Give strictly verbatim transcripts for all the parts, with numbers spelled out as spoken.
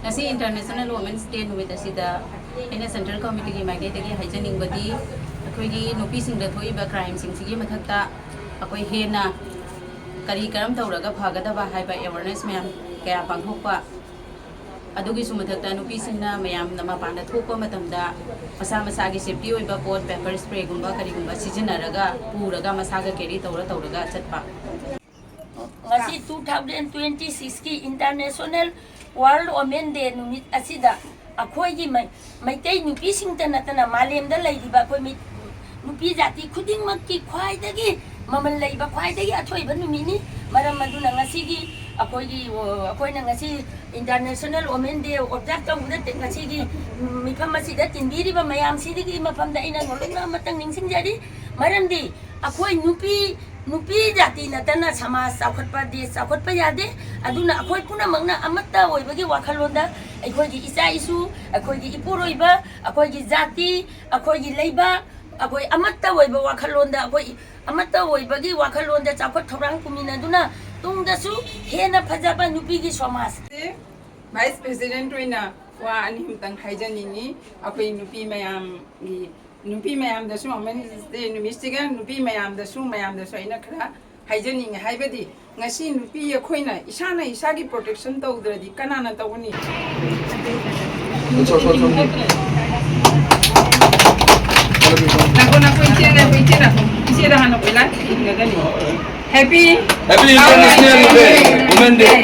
ꯉꯁꯤ International Women's Day ꯅꯨꯃꯤꯠ ꯑꯁꯤꯗ ꯑꯩꯅ Central Committeeꯒꯤ ꯃꯥꯏꯀꯩꯗꯒꯤ ꯍꯥꯏꯖꯅꯤꯡꯕꯗꯤ, ꯑꯩꯈꯣꯏꯒꯤ ꯅꯨꯄꯤꯁꯤꯡꯗ ꯊꯣꯛꯏꯕ crimeꯁꯤꯡꯁꯤꯒꯤ ꯃꯊꯛꯇ ꯑꯩꯈꯣꯏ ꯍꯦꯟꯅ ꯀꯔꯤ ꯀꯔꯝ ꯇꯧꯔꯒ ꯐꯒꯗꯕ ꯍꯥꯏꯕ awareness ꯃꯌꯥꯝ ꯀꯌꯥ ꯄꯥꯡꯊꯣꯛꯄ, ꯑꯗꯨꯒꯤꯁꯨ ꯃꯊꯛꯇ ꯅꯨꯄꯤꯁꯤꯡꯅ ꯃꯌꯥꯝꯅ ꯃꯄꯥꯟꯗ ꯊꯣꯛꯄ ꯃꯇꯝꯗ ꯃꯁꯥ ꯃꯁꯥꯒꯤ safety ꯑꯣꯏꯕ ꯄꯣꯠ, pepper sprayꯒꯨꯝꯕ ꯀꯔꯤꯒꯨꯝꯕ ꯁꯤꯖꯤꯟꯅꯔꯒ ꯄꯨꯔꯒ ꯃꯁꯥꯒ carry ꯇꯧꯔ ꯇꯧꯔꯒ ꯆꯠꯄ꯫ ꯉꯁꯤ two thousand twenty sixꯀꯤ International World Women Day ꯅꯨꯃꯤꯠ ꯑꯁꯤꯗ ꯑꯩꯈꯣꯏꯒꯤ ꯃꯩ- ꯃꯩꯇꯩ ꯅꯨꯄꯤꯁꯤꯡꯇ ꯅꯠꯇꯅ ꯃꯥꯂꯦꯝꯗ ꯂꯩꯔꯤꯕ ꯑꯩꯈꯣꯏ ꯃꯤ- ꯅꯨꯄꯤ ꯖꯥꯇꯤ ꯈꯨꯗꯤꯡꯃꯛꯀꯤ ꯈ꯭ꯋꯥꯏꯗꯒꯤ ꯃꯃꯜ ꯂꯩꯕ, ꯈ꯭ꯋꯥꯏꯗꯒꯤ ꯑꯊꯣꯏꯕ ꯅꯨꯃꯤꯠꯅꯤ꯫ ꯃꯔꯝ ꯑꯗꯨꯅ ꯉꯁꯤꯒꯤ ꯑꯩꯈꯣꯏꯒꯤ, ꯑꯩꯈꯣꯏꯅ ꯉꯁꯤ International Women Day observe ꯇꯧꯕꯗ ꯉꯁꯤꯒꯤ ꯃꯤꯐꯝ ꯑꯁꯤꯗ ꯇꯤꯟꯕꯤꯔꯤꯕ ꯃꯌꯥꯝꯁꯤꯒꯤ ꯃꯐꯝꯗ ꯑꯩꯅ ꯅꯣꯂꯨꯛꯅ ꯑꯃꯇꯪ ꯅꯤꯡꯁꯤꯡꯖꯔꯤ꯫ ꯃꯔꯝꯗꯤ ꯑꯩꯈꯣꯏ ꯅꯨꯄꯤ, ꯅꯨꯄꯤ ꯖꯥꯇꯤ ꯅꯠꯇꯅ ꯁꯃꯥꯖ ꯆꯥꯎꯈꯠꯄ, ꯗꯦꯁ ꯆꯥꯎꯈꯠꯄ ꯌꯥꯗꯦ꯫ ꯑꯗꯨꯅ ꯑꯩꯈꯣꯏ ꯄꯨꯝꯅꯃꯛꯅ ꯑꯃꯠꯇ ꯑꯣꯏꯕꯒꯤ ꯋꯥꯈꯜꯂꯣꯟꯗ ꯑꯩꯈꯣꯏꯒꯤ ꯏꯆꯥ ꯏꯁꯨ, ꯑꯩꯈꯣꯏꯒꯤ ꯏꯄꯨꯔꯣꯏꯕ, ꯑꯩꯈꯣꯏꯒꯤ ꯖꯥꯇꯤ, ꯑꯩꯈꯣꯏꯒꯤ ꯂꯩꯕꯥꯛ, ꯑꯩꯈꯣꯏ ꯑꯃꯠꯇ ꯑꯣꯏꯕ ꯋꯥꯈꯜꯂꯣꯟꯗ, ꯑꯩꯈꯣꯏ ꯑꯃꯠꯇ ꯑꯣꯏꯕꯒꯤ ꯋꯥꯈꯜꯂꯣꯟꯗ ꯆꯥꯎꯈꯠ ꯊꯧꯔꯥꯡ ꯄꯨꯃꯤꯟꯅꯗꯨꯅ ꯇꯨꯡꯗꯁꯨ ꯍꯦꯟꯅ ꯐꯖꯕ ꯅꯨꯄꯤꯒꯤ ꯁꯃꯥꯖ꯫ Vice President ꯑꯣꯏꯅ ꯋꯥ ꯑꯅꯤ ꯑꯃꯇꯪ ꯍꯥꯏꯖꯅꯤꯡꯉꯤ꯫ ꯑꯩꯈꯣꯏ ꯅꯨꯄꯤ ꯃꯌꯥꯝꯒꯤ, ꯅꯨꯄꯤ ꯃꯌꯥꯝꯗꯁꯨ, Women's Day ꯅꯨꯃꯤꯠꯁꯤꯒ ꯅꯨꯄꯤ ꯃꯌꯥꯝꯗꯁꯨ, ꯃꯌꯥꯝꯗꯁꯨ ꯑꯩꯅ ꯈꯔ ꯍꯥꯏꯖꯅꯤꯡꯉꯤ꯫ ꯍꯥꯏꯕꯗꯤ ꯉꯁꯤ ꯅꯨꯄꯤ ꯑꯩꯈꯣꯏꯅ ꯏꯁꯥꯅ ꯏꯁꯥꯒꯤ protection ꯇꯧꯗ꯭ꯔꯗꯤ ꯀꯅꯥꯅ ꯇꯧꯒꯅꯤ? ꯉꯥꯏꯈꯣ, ꯉꯥꯏꯈꯣ, ꯏꯆꯦ, ꯉꯥꯏꯈꯣ, ꯏꯆꯦ, ꯉꯥꯏꯈꯣ꯫ ꯏꯆꯦꯗ ꯍꯥꯟꯅ ꯀꯣꯏꯂꯥ ꯊꯤꯟꯒꯗꯅꯤ꯫ Happy Happy International Day, Women Day.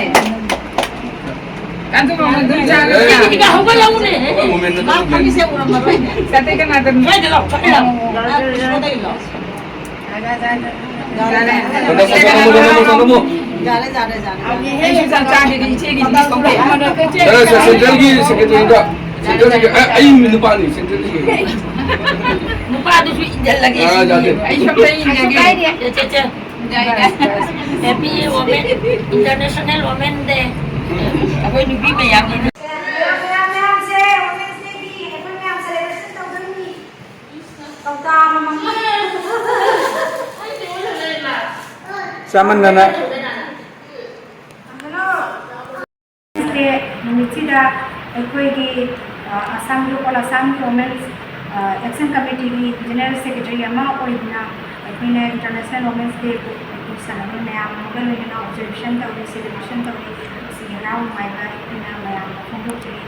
ꯀꯥꯟꯊꯣꯛ ꯑꯗꯨꯝ ꯆꯥꯔꯁꯤ꯫ ꯑꯦ꯫ ꯍꯧꯒꯠꯂꯛꯎꯅꯦ꯫ ꯑꯩꯈꯣꯏ women ꯅꯠꯇꯕ men꯫ ꯆꯥꯇꯦ ꯀꯅꯥꯗꯅꯣ? ꯁ꯭ꯋꯥꯏꯗ ꯂꯥꯎ, ꯁ꯭ꯋꯥꯏꯗ ꯂꯥꯎ꯫ ꯁ꯭ꯋꯥꯏꯗ ꯂꯥꯎ꯫ ꯌꯥꯔꯦ꯫ ꯁꯪꯒꯝꯃꯨ, ꯁꯪꯒꯝꯃꯨ, ꯁꯪꯒꯝꯃꯨ꯫ ꯌꯥꯔꯦ, ꯌꯥꯔꯦ, ꯌꯥꯔꯦ꯫ ꯑꯩꯁꯨ ꯆꯥꯛ ꯆꯥꯗ꯭ꯔꯤꯗꯤ ꯏꯆꯦꯒꯤ ꯗꯤꯁ ꯇꯧꯕ꯫ ꯌꯥꯔꯦ, ꯁꯦ, centralꯒꯤ secretaryꯗ꯫ Centralꯒꯤ, ꯑ, ꯑꯩ ꯅꯨꯄꯥꯅꯤ, centralꯒꯤ꯫ ꯅꯨꯄꯥꯗꯨꯁꯨ ꯏꯟꯖꯜꯂꯒꯦ ꯑꯥ, ꯁꯤꯅꯤ꯫ ꯌꯥꯗꯦ꯫ ꯑꯩꯁꯨ ꯑꯝꯇ ꯏꯟꯖꯒꯦ꯫ ꯆꯦ, ꯆꯦ, ꯆꯦ꯫ Happy Women, International Women Day꯫ ꯑꯩꯈꯣꯏ ꯅꯨꯄꯤ ꯃꯌꯥꯝꯒꯤ ꯃꯌꯥꯝ ꯃꯌꯥꯝꯁꯦ Women's Dayꯒꯤ ꯑꯩꯈꯣꯏ ꯃꯌꯥꯝ celebration ꯇꯧꯗꯣꯏꯅꯤ꯫ ꯀꯧꯇꯥ ꯑꯃꯃꯝ꯫ ꯆꯥꯃꯟꯗꯅ꯫ ꯅꯨꯃꯤꯠ ꯁꯤꯗ ꯑꯩꯈꯣꯏꯒꯤ ꯑꯁꯥꯝꯒꯤ ꯑꯣꯜ ꯑꯁꯥꯝꯒꯤ ꯋꯨꯃꯦꯟꯁ ꯑꯦꯛꯁꯟ ꯀꯃꯤꯇꯤꯒꯤ ꯖꯦꯅꯔꯦꯜ ꯁꯦꯀ꯭ꯔꯦꯇꯔꯤ ꯑꯃ ꯑꯣꯏꯗꯨꯅ ꯑꯩꯈꯣꯏꯅ ꯏꯟꯇꯔꯅꯦꯁꯅꯦꯜ ꯋꯨꯃꯦꯟꯁ ꯗꯦꯕꯨ ꯁꯥꯟꯅꯕ ꯃꯌꯥꯝ ꯑꯃꯒ ꯂꯣꯏꯅꯅ ꯑꯣꯕꯖꯔꯕꯦꯁꯟ ꯇꯧꯔꯤ, ꯁꯦꯂꯦꯕ꯭ꯔꯦꯁꯟ ꯇꯧꯔꯤ꯫ ꯃꯁꯤꯒꯤ ꯍꯔꯥꯎ ꯅꯨꯡꯉꯥꯏꯕ ꯑꯩꯈꯣꯏꯅ ꯃꯌꯥꯝꯗ ꯐꯣꯡꯗꯣꯛꯆꯔꯤ꯫